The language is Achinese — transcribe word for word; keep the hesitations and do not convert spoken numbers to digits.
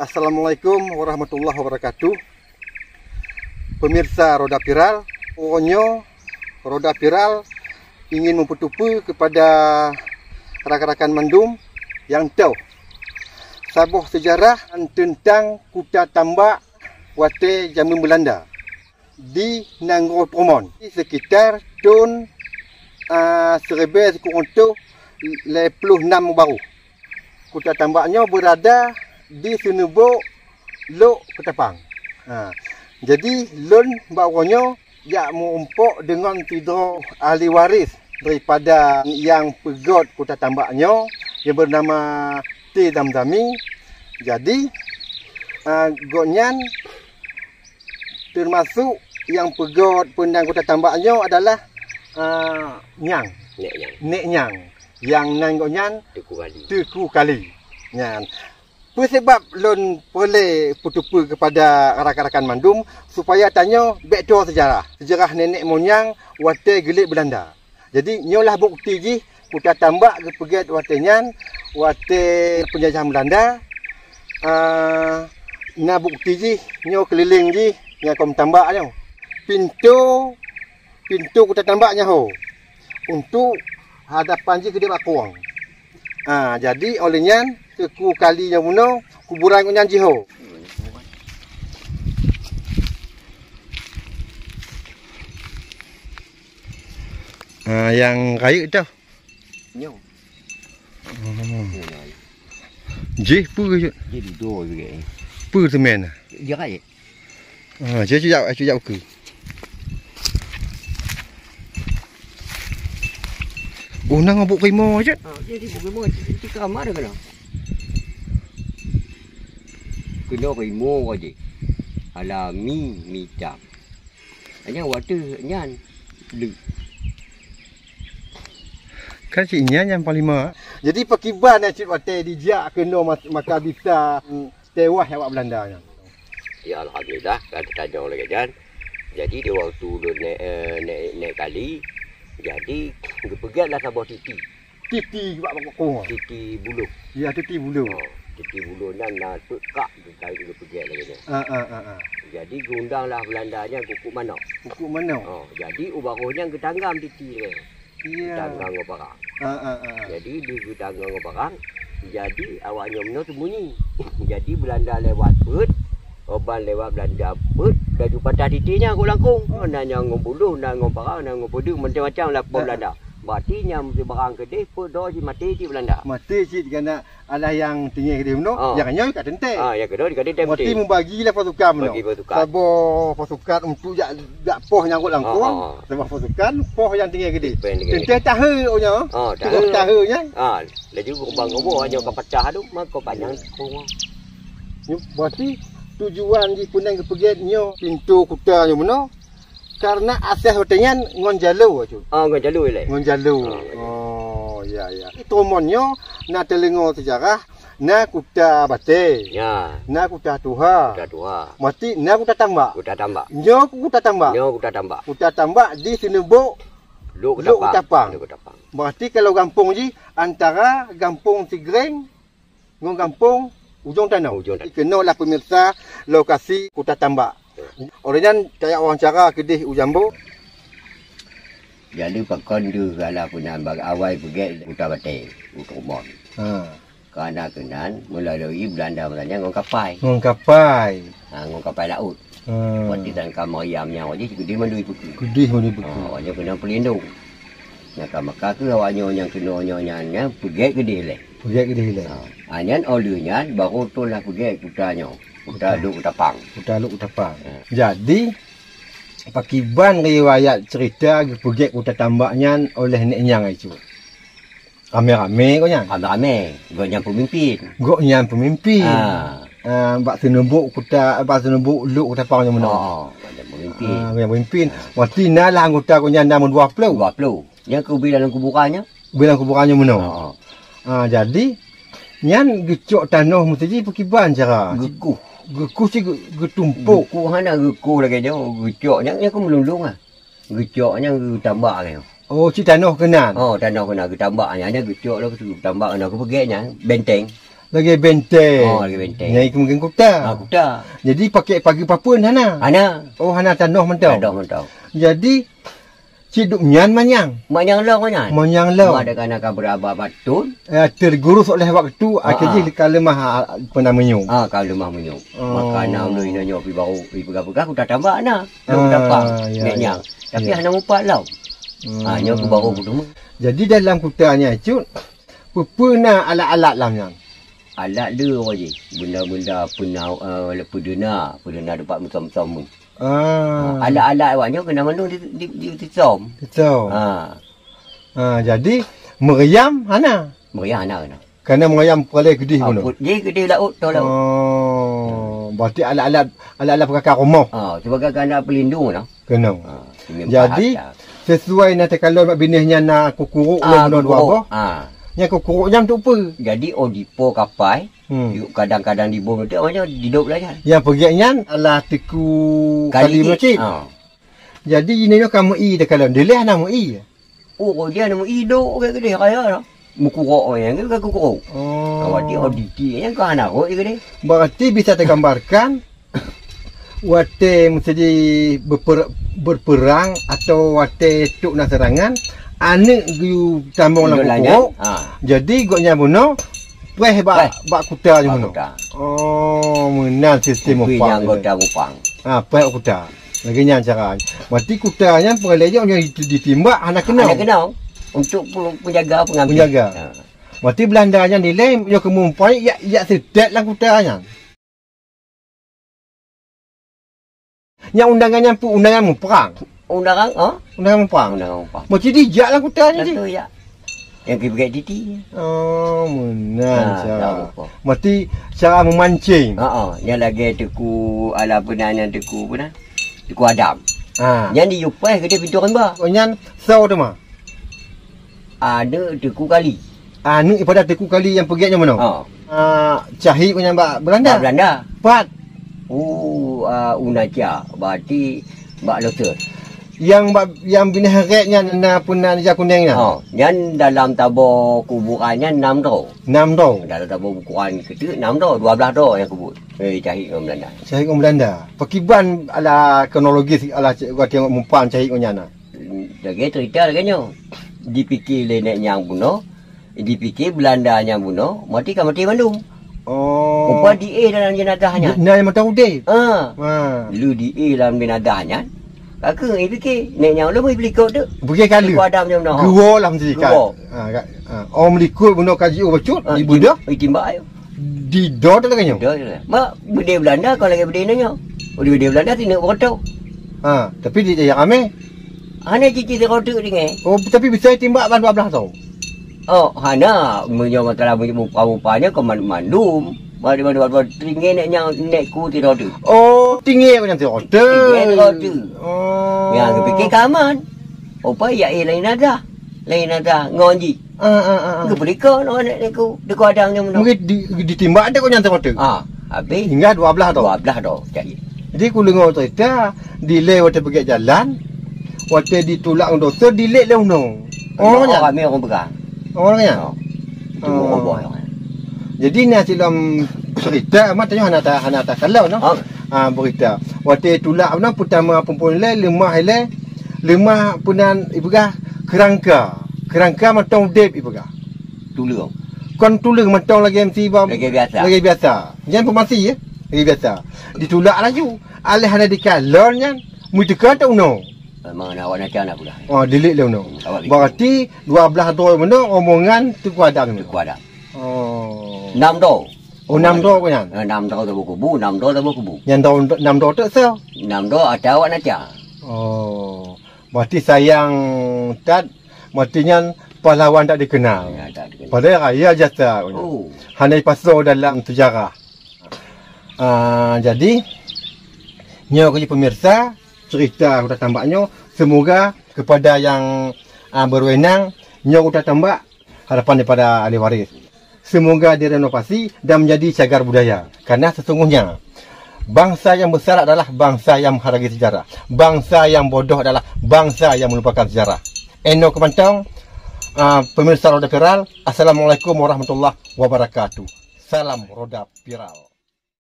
Assalamualaikum warahmatullahi wabarakatuh. Pemirsa Roda Viral, uroe nyoe Roda Viral ingin meupeuteupeue kepada rakan-rakan mandum nyang toh saboh sejarah tentang Kuta Tambak watée jameun Belanda di Nanggroe Trumon, sekitar thon, a, siribée sikureueng reutôh lhée ploh nam baru. Kuta Tambak nyoe beurada di Seuneubok Lhok Keutapang. Ha, jadi lôn bak uroe nyoe jak meurumpok deungon sidroe ahli waréh daripada nyang peugét Kuta Tambak nyoe, nyang beunama T Zamzami. Jadi, a, gobnyan teumasok nyang peugét peundang Kuta Tambak nyoe adalah, a, nyang, Nek Nyang. Nek Nyang, nyang nan gobnyan Teungku Kali. Teungku Kali. Nyan. Peue sabab lôn peureulée peuteupeue keupada rakan-rakan mandum supaya tanyoe bék tuwoe seujarah, seujarah nenek moyang watée geulet Beulanda. Jadi, nyoe lah bukeuti jih Kuta Tambak geupeugét watée nyan, watée peunjajahan Beulanda. A, na bukeuti jih nyoe keulileng jih nyang kon tambak nyoe. Pintoe, pintoe Kuta Tambak nyan ho, untuk hadapan jih keudeh bak krueng. A, jadi, óh lheueh nyan, Teungku Kali nyang bunoe, kuburan gobnyan jih ho. A, nyang rayeuk toh? Nyoe. Oh. Nyoe, nyoe. Jih peue, Cut? Jih dudoe juga, eh. Peue seumén? Jih rayeuk. Ah, cuba, cuba, cuba ukeue. Oh, na ngon buet rimô, Cut? Ah, jadi buet rimô, di kamar keunoe. Keunoe rimô aja. Alami mita. Hanya watèe nyan le. Kan cit nyan nyang panglima. Jadi, pakriban nyan cit watèe dijak keunoe mak-, maka bisa, hmm, teuwah awak Beulanda nyan? Ya, alhamdulillah, ka tanyong lagèe nyan. Jadi, di waktu ulôn nèk, eh, nèk, nèk kali, jadi geupeugèt lah saboh titi. Titi bak, bak, bak, oh. Titi buloh. Ya, titi buloh. Oh, titi buloh nyan na peuet kak geukai geupeugèt lagèe nyan. Ah, ah, ah, ah. Jadi, geuundang lah Beulanda nyan keu ukôt manok. Ukôt manok. Oh, jadi, u baroh nyan geutanggam titi lagèe nyan. Iya. Geutanggam ngon parang. Ah, ah, ah, ah. Jadi, di geutanggam ngon parang, jadi, awak nyoe meunoe seumbunyi. Jadi, Beulanda lewat peuet, Oban lewat Beulanda peuet, laju patah titi nyan keu langkông. Oh, na nyang ngon buloh, na ngon parang, na ngon peudeueng, macam-macam lah po Beulanda. Berarti nyang sibarang keudeh, peuet droe jih maté cit Beulanda. Maté cit keunan alah nyang tinggai keudeh meunoe, oh, nyang nyoe ka teuntèe. Ah, nyang keudroe ka teuntèe. Berarti meubagilah pasukan meunoe. Bagi pasukan. Saboh pasukan untuk jak, jak poh nyang rhot langkông, oh, oh, oh, saboh pasukan poh nyang tinggai keudeh. Pen tinggai. Teuntèe tahe oh nyoe. Oh, tahe. Tahe nyan. Ah, laju geubang-geubang nyoe ka patah tu, maka panyang kong. Nyoe berarti tujuan jih peunang geupeugèt nyoe pintoe kuta nyoe meunoe, karena aksès watèe nyan ngon jalô, Cut. Ah, ngon jalô ilèe. Ngon jalô. Ah, ngon jalô. Oh, ya, ya. Di Trumon nyoe na teuleungoe seujarah, na Kuta Batèe. Ya. Na Kuta Tuha. Kuta Tuha. Berarti na Kuta Tambak. Kuta Tambak. Nyoe Kuta Tambak. Nyoe Kuta Tambak. Kuta Tambak di Seuneubok Lhok Keutapang. Lhok Keutapang. Lhok Keutapang. Berarti kalau gampông jih antara gampông Sigreng ngon gampông Ujong Tanoh. Ujong Tanoh. Keunoe lah pemirsa lokasi Kuta Tambak. Óh lheueh nyan tajak wawancara keudeh u Jambo. Jadi pakon deuh gala peunan bak awai peugèt Kuta Batèe, u Trumon. Ha. Karena keunan meulalu Beulanda masa nyan ngon kapai. Ngon kapai. Ha, ngon kapai laôt. Ha. Berarti dan ka meriam nyan awak jih keudeh mandum ipeukeu. Keudeh mandum ipeukeu. Ha, awak nyan keunan peulindong. Nyang ka maka keuh awak nyoe nyang keunoe nyoe nyan, nyan peugèt keudeh lé. Peugèt keudeh lé. Ha. Ha, nyan óh lheueh nyan baru thon lah peugèt kuta nyoe. Kuta Lhok Keutapang. Kuta Lhok Keutapang. Ha. Jadi, pakriban riwayat cerita geupeugèt Kuta Tambak nyan oleh Nek Nyang Aisyur? Ramé-ramé gobnyan. Ramé-ramé. Gobnyan peumimpin. Gobnyan peumimpin. Ha. Ah, bak Seuneubok Kuta, bak Seuneubok Lhok Keutapang nyoe meunoe. Oh, oh, gobnyan peumimpin. Ah, gobnyan peumimpin. Ha. Berarti na lah anggota gobnyan na meudua ploh. Dua ploh. Nyang keubiet lam kuburan nyan? Biet lam kuburan nyoe meunoe. Oh, oh. Ah, jadi, nyan geucok tanoh meusti jih pakriban cara? Geukuh. Geukuh cit geu-, geutumpok. Geukuh hana geukuh lagèe nyoe, geucok nyan, nyan keuh meulôn-lôn ah. Geucok nyan geutambak nyan. Oh, cit tanoh keunan? Oh, tanoh keunan geutambak nyan, nyan geucok lom geutambak nyan, geupeugèt nyan benteng. Lagèe benteng. Oh, lagèe benteng. Nyang mungken kuta. Ah, kuta. Jadi pakai pageue papeuen hana? Hana. Oh, hana tanoh mantong. Tanoh mantong. Jadi cit duek nyan manyang. Manyang lom nyan. Manyang lom. Mak dek kana ka beuraba baton. Eh, tergerus oleh waktu, ah, akhirnya ka leumah, ah, peuna meunyoe. Ah, ka leumah meunyoe. Oh. Maka na ulôn inoe nyoe pi baru, pi peugah-peugah, kuta tambak na. Lôn tapang, ya, nek ya. Nyang. Tapi hana mupat lom. Hmm. Ah, nyoe ku baru kuteumé. Jadi dalam kuta nyan cut, peue-peue na alat-alat lam nyan? Alat le roh jih. Benda-benda peuna-, eh, peudeuna, peudeuna teumpat meusom-som. Ah. Ah, alat-alat awak nyoe keunan mandum di, di, di, disom. Disom. Ah. Ah, jadi meuriam hana? Meuriam hana keunan. Karena meuriam paléng keudeh bunoe. Jih keudeh laôt, toh laôt. Oh, berarti alat-alat, alat-alat peukaka rumoh. Ah, sebagai keunan peulindung lah. Keunoe. Ah, jadi, sesuai na teukalon bak binéh nyan na kukurok lom bunoe dua boh. Ah. Nyan kukurok nyan untuk peue? Jadi, oh, dipo kapai, hmm, yuk kadang-kadang dibom tu, awaknyan didop lah nyan. Nyang peugét nyan alah Teungku Kali Kali Masjid. Ah. Jadi, inoe nyoe ka meu-ie teukalon. Dilèe hana meu-ie. Oh, dia nama idok ke dia kaya lah. Mukurok orang yang ke kukurok. Oh. Awak dia auditi yang ke anak kok dia dia. Berarti bisa tergambarkan watèe mesti berper, berperang atau watèe tuk na serangan, aneuk geuyue tambong lam kukurok. Ha. Jadi gobnyan bunoe preh bak, bak kuta nyoe bunoe. Oh, meunan sistem upah. Yang kota Kupang. Ha, preh bak kuta. Lagèe nyan cara. Berarti kuta nyan peureulèe jih nyoe ditimbak hana keunong. Hana keunong. Untuk pe-, penjaga pengambil. Penjaga. Ha. Berarti Belanda nyan dilèe nyoe keu mumpang jak, jak seutôt lam kuta nyan. Nyang undangan nyan peue undangan muprang? Undangan, ha? Undangan muprang. Undangan muprang. Berarti dijak lam kuta nyan jih. Betul, ya. Yang kibret titi. Oh, meunan cara. Berarti cara memancing. Ha ah, nyan lagèe Teungku, alah peue nan nyan Teungku peue nan? Teungku Adam. Ha. Nyan di Yupreh gede pintu rimba. Oh, nyan soe teuma? Aneuk Teungku Kali. Aneuk daripada Teungku Kali nyang peugét nyan meunoe? Ha. Ah, cahit nyan bak Belanda? Bak Belanda. Pat? Oh, ah, Unaca. Berarti bak Loter. Yang bak, yang binèh rek nyan na peunan ija kuneng nyan? Oh, nyan dalam tabo kuburan nyan nam droe. Nam droe? Dalam tabo kuburan keuteuk nam droe, dua blah droe nyang kubut. Eh, cahit ngon Belanda. Cahit ngon Belanda. Pakiban ala kronologis ala cek gua tengok mumpang cahit ngon nyan na? Lagèe cerita lagèe nyoe. Dipike lé nek nyang bunoe, dipike Belanda nyang bunoe, mati ka mati mandum. Oh. Rupa diéh dalam jenazah nyan. Na nyang mantong udép. Ha. Ha. Lu diéh dalam jenazah nyan. Ka keuh ipike, nek nyang ulôn ipike tu. Bukan kali. Ku Adam nyang bunoe. Geuwoe lah mesti ka. Geuwoe. Ha, ka, ha. Oh, meulikot bunoe ka jiôh bacut, ha, dibeudôh. Itimbak ayo. Di do tu lagèe nyoe? Di do tu. Mak, beudé Belanda kon lagèe beudé nyoe. Oh, di beudé Belanda tineuk beureutoh. Ha, tapi di dayah amé. Hana cicit sidroe teuk tinggai. Oh, tapi bisa timbak ban dua blah tu. Oh, hana. Meunyoe masalah meunyoe mupa-mupa nyoe kon man-, mandum. Ban, ban, ban, ban tinggai nek nyang nek ku sidroe teuk. Oh, tinggai nyang sidroe teuk. Tinggai sidroe teuk. Oh. Nyang geupike ka aman. Rupa yak eh lain ada. Lain ada ngon jih. Ah, ah, ah, ah. Geupeurikot ngon aneuk Teungku, Teungku Adam nyoe meunoe. Mungkin di, ditimbak dek nyan teungoh tu. Ah, habis. Hingga dua blah tu. Dua blah tu, jadi. Jadi, ku deungo cerita, dilèe watèe peugèt jalan, watèe ditulak ngon dokto, dilèe lé unoe. Oh, nyan. Ramé ureueng peugah. Oh, nyan. Oh. Itu roboh nyan. Jadi, na silom cerita, mak tanya hana ta-, hana takalon, no? Ah. Ah, berita. Watèe tulak, no, peutama pumpon ilèe, leumah ilèe, leumah peunan ipeugah keurangka. Keurangka mantong udép ipeugah. Tuleueng. Kon tuleueng mantong lagèe meusi ba-, lagèe biasa. Lagèe biasa. Nyan pemasi, ya? Lagèe biasa. Ditulak laju. Aléh hana dikalon nyan, meuteuka teuh unoe. Memang awak Naca nak pula. Oh, dilèe lé unoe. Hmm, awak bikin. Berarti dua blah droe meunoe rombongan Teungku Adam nyoe. Teungku Adam. Oh. Nam droe. Oh, nam droe nyan? Eh, nam droe saboh kubu, nam droe saboh kubu. Nyan droe, nam droe teuk soe? Nam droe ata awak Naca. Oh. Berarti sayang that, berarti nyan pahlawan tak dikenal. Ya, tak dikenal. Padahai raya jasa. Oh. Hana ipasoe dalam sejarah. Ah, jadi, nyoe keuh pemirsa, cerita Kuta Tambak nyoe, semoga kepada yang, ah, berwenang, nyoe Kuta Tambak, harapan daripada ahli waris. Semoga direnovasi dan menjadi cagar budaya. Karena sesungguhnya, bangsa yang besar adalah bangsa yang menghargai sejarah. Bangsa yang bodoh adalah bangsa yang melupakan sejarah. Eno kemantong, ah, pemirsa Roda Viral, Assalamualaikum warahmatullahi wabarakatuh. dalam roda spiral.